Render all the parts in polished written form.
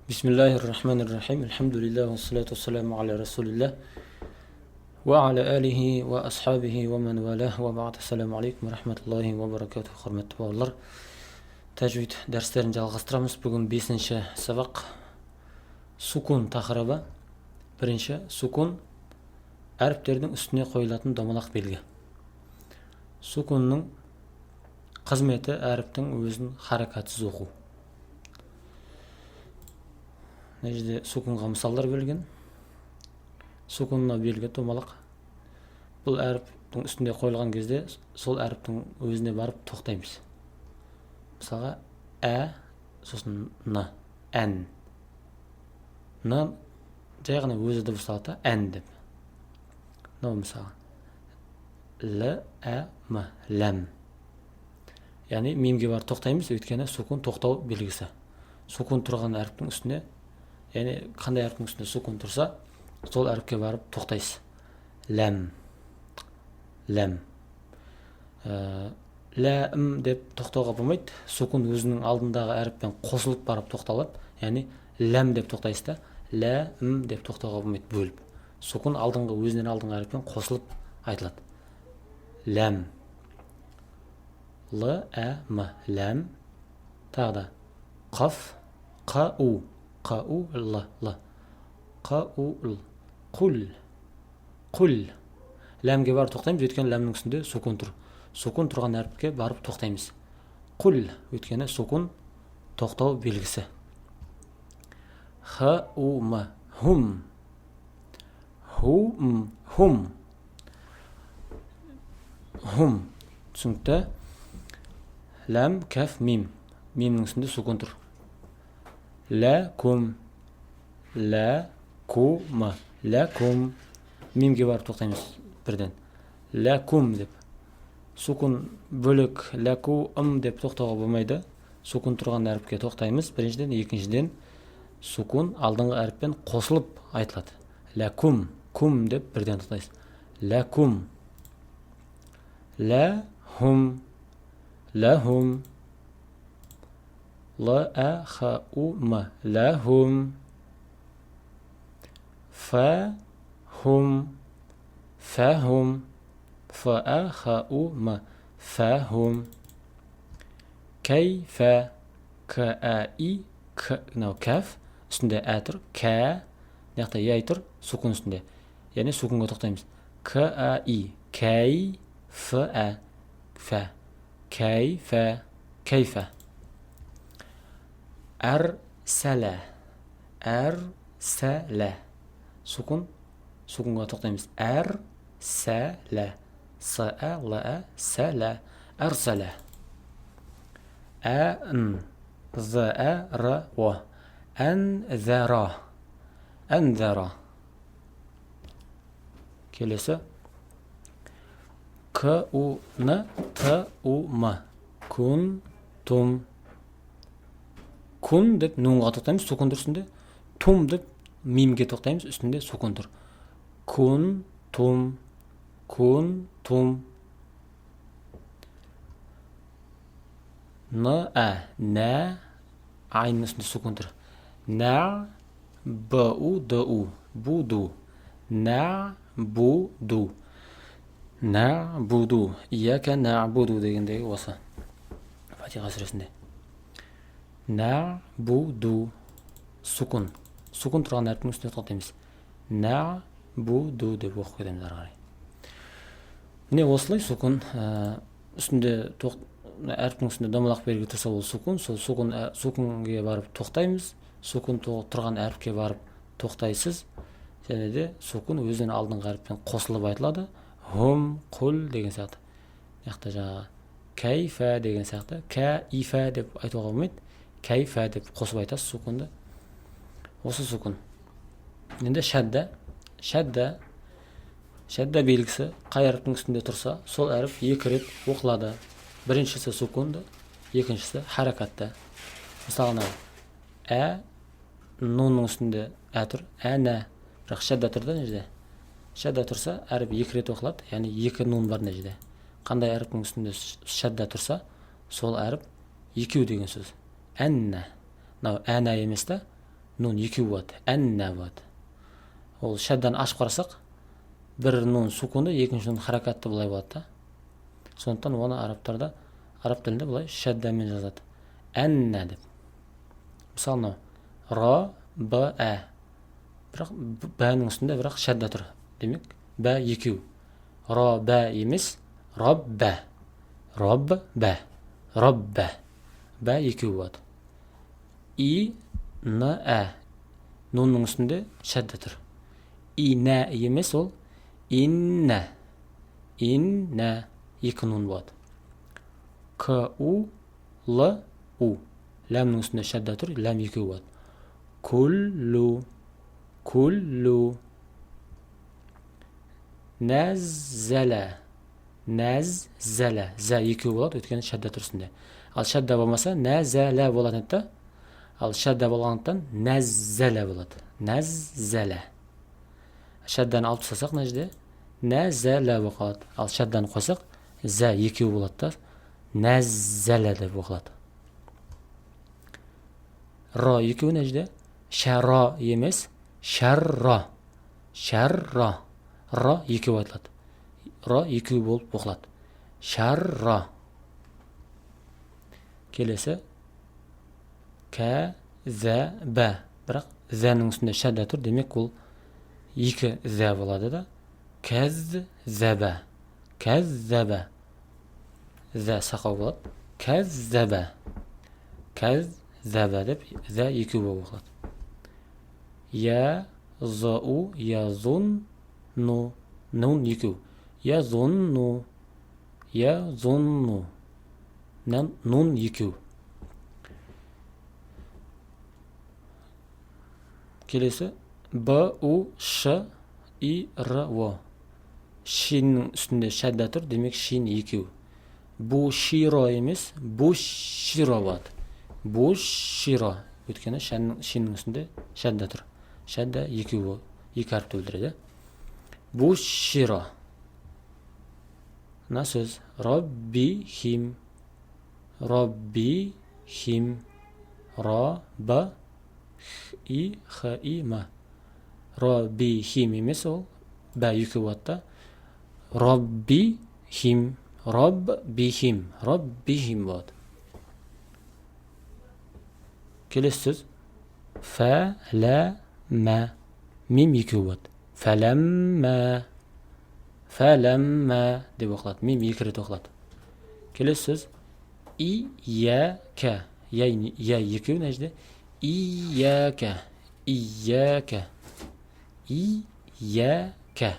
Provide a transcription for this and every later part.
Бисмиллахир рахманир рахим. Альхамдулиллах, вассалату вассаламу аля расулиллах уа аля алихи уа асхабихи уа ман валах, уа ба'д. Ассаламу алейкум рахматуллахи уа баракатух. Құрметті бауырлар, тәжвид дәрістерін жалғастырамыз. Бүгін 5-ші сабақ, сукун тақырыбы. Бірінші сукун — әріптердің үстіне қойылатын домалақ белгі. Сукунның қызметі — әріптің өзін харакатсыз оқу. Мына жерде сукунға мысалдар берілген. Сукунына белгі домалақ. Бұл әріптің үстінде қойылған кезде сол әріптің өзіне барып тоқтаймыз. Мысалға, ә, сосын н, ән. Н жай ғана өзі дыбысталады да, ән деп. Мынау мысалға л, ә, м, ләм. Яғни мимге барып тоқтаймыз, өйткені сукун — тоқтау белгісі. Сукун тұрған әріптің үстіне, яғни қандай әріптің үстінде сукун тұрса, сол әріпке барып тоқтайсыз. Ләм, ләм. Лә, м деп тоқтауға болмайды. Сукун өзінің алдындағы әріппен қосылып барып тоқталады. Яғни ләм деп тоқтайсыз да, лә, м деп тоқтауға болмайды бөліп. Сукун алдыңғы, өзінен алдыңғы әріппен қосылып айтылады. Ләм, л, ә, м, ләм. Тағы да қаф, қ, у, қ, у, л, л, қ, у, л, құл, құл. Ләмге барып тоқтаймыз, өйткені ләмнің үстінде сукун тұр. Сукун тұрған әріпке барып тоқтаймыз. Құл, өйткені сукун — тоқтау белгісі. Х, у, м, хум, ху, м, хум, хум. Түсінікті. Ләм, кәф, мим. Мимнің үстінде сукун тұр. Лә, кум, лә, ку, м, лә, кум. Мимге барып тоқтаймыз бірден. Лә, кум деп. Сукун бөлек лә, ку, ым деп тоқтауға болмайды. Сукун тұрған әріпке тоқтаймыз біріншіден, екіншіден, сукун алдыңғы әріппен қосылып айтылады. Лә, кум, кум деп бірден тоқтайсыз. Лә, кум. Лә, хум, лә, хум. Л, ә, х, у, м, лә, хум. Ф, хум, фә, хум. Ф, ә, х, у, м, фә, хум. Кәй, фә, к, ә, и, к. Мынау кәф, үстінде ә тұр, кә, мына жақта яй тұр, сукун үстінде. Яғни сукунға тоқтаймыз. К, ә, и, кәй, ф, ә, фә, кәй, фә, кәйфә. Әр, сәлә, әр, сәлә. Сукун, сукунға тоқтаймыз. Әр, сәлә, с, ә, л, ә, сәлә, әрсәлә. Ә, н, з, ә, р, о, ән, зәра, ән, зәра. Келесі к, у, н, т, у, м, кун, тум. Кун деп нунға тоқтаймыз, сукун тұр үстінде. Тум деп мимге тоқтаймыз, үстінде сукун тұр. Кун, тум, кун, тум. Н, ә, нә, айнның үстінде сукун тұр. Нә, б, у, д, у, бу, ду. Нә, бу, ду. Нә, бу, ду. Ияка нә'буду дегендегі осы. Фатиха сүресінде. Нә, бу, ду. Сукун. Сукун тұрған әріптің үстіне тоқтаймыз. Нә, бу, ду деп оқып кетеміз ары қарай. Міне осылай сукун үстінде әріптің үстінде домалақ белгі тұрса, ол сукун. Сол сукун, сукунге барып тоқтаймыз. Сукун тұрған әріпке барып тоқтайсыз. Және де сукун өзінен алдыңғы әріппен қосылып айтылады. Хум, құл деген сияқты. Мына жақта жаңағы кәйфә деген сияқты. Кә, ифә деп айтуға болмайды. Кәйфә деп қосып айтасыз сукунды. Осы сукун. Енді шәдда. Шәдда. Шәдда белгісі қай әріптің үстінде тұрса, сол әріп екі рет оқылады. Біріншісі сукунды, екіншісі харакатты. Мысалы, мынау ә, нунның үстінде ә тұр, ә, нә. Бірақ шәдда тұр да мына жерде. Шәдда тұрса, әріп екі рет оқылады, яғни екі нун бар мына жерде. Қандай әріптің үстінде шәдда тұрса, сол әріп екеу деген сөз. Әннә. Мынау әнә емес та, Нун екеу болады, әннә болады. Ол шадданы ашып қарасақ, бір нун сукунды, екінші нун харакатты былай болады да. Сондықтан оны арабтарда, араб тілінде былай шаддамен жазады. Әннә деп. Мысалы мынау ра, б, ә. Бірақ бәнің үстінде бірақ шадда тұр. Демек, бә екеу. Ра, бә емес, раббә. Раббә. Раббә. Бә екеу болады. И, н, ә. Нунның үстінде шадда тұр. И, нә емес, ол иннә. Иннә. Екі нун болады. К, у, л, у. Ләмнің үстінде шадда тұр, ләм екеу болады. Куллу. Куллу. Нәззәлә. Нәззәлә. Зә екеу болады, өйткені шадда тұр үстінде. Ал шадда болмаса, нәзәлә болатын еді да. Ал шадда болғандықтан нәззәлә болады. Нәззәлә. Шадданы алып тастасақ, мына жерде нәзәлә болып қалады. Ал шадданы қойсақ, зә екеу болады да, нәззәлә деп оқылады. Ро екеу мына жерде шәро емес, шәрро. Шәрро. Ро екеу айтылады. Ро екеу болып оқылады. Шәрро. Келесі кә, зә, бә. Бірақ зәнің үстінде шәдда тұр, демек ол екі зә болады да. Кәз, зәбә. Кәз, зәбә. Зә сақау болады. Кәз, зәбә. Кәз, зәбә деп зә екеу болып оқылады. Я, з, у, я, зун, ну. Нун екеу. Я, зун, ну. Я, зун, ну. Нун екеу. Келесі Б, У, Ш, И, Р, О. Шиннің үстінде шадда тұр, демек шин екеу. Бу широ емес, бу широ болады. Бу широ. Өйткені шиннің үстінде шадда тұр. Шадда екеу, екі әріпті білдіреді. Бу широ. Мына сөз Роббихим. Роббихим. Ро, Б, И, Х, И, М. Роббихим емес ол. Бә екеу болады да. Роббихим. Роббихим. Роббихим болады. Келесі сөз фә, лә, мә. Мим екеу болады. Фәләммә. Фәләммә деп оқылады. Мим екі рет оқылады. Келесі сөз и, я, кә. Я, я екеу мына жерде. Ияка. Ияка. Ияка.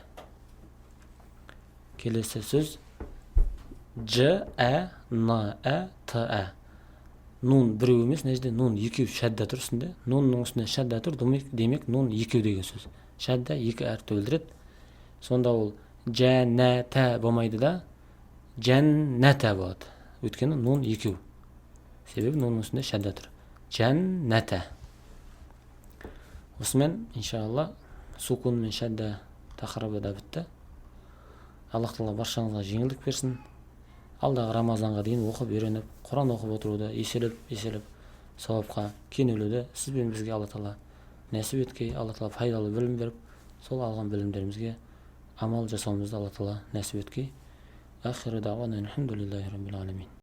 Келесі сөз Ж, Ә, Н, Ә, Т, Ә. Нун біреу емес, мына жерде нун екеу шадда тұр үстінде. Нунның үстінде шадда тұр, демек нун екеу деген сөз. Шадда екі әріпті білдіреді. Сонда ол жәнәтә болмайды да, жәннәтә болады. Өйткені нун екеу. Себебі нунның үстінде шадда тұр. Жәннәтә. Осымен иншалла сукун мен шадда тақырыбы да бітті. Аллах тағала баршаңызға жеңілдік берсін. Алдағы Рамазанға дейін оқып үйреніп, Құран оқып отыруды, еселеп, еселеп сауапқа кенелуді сіз бен бізге Алла тағала нәсіп еткей. Алла тағала пайдалы білім беріп, сол алған білімдерімізге амал жасауымызды Алла тағала нәсіп еткей. Ахиру дауана алхамдулиллахи раббил аламин.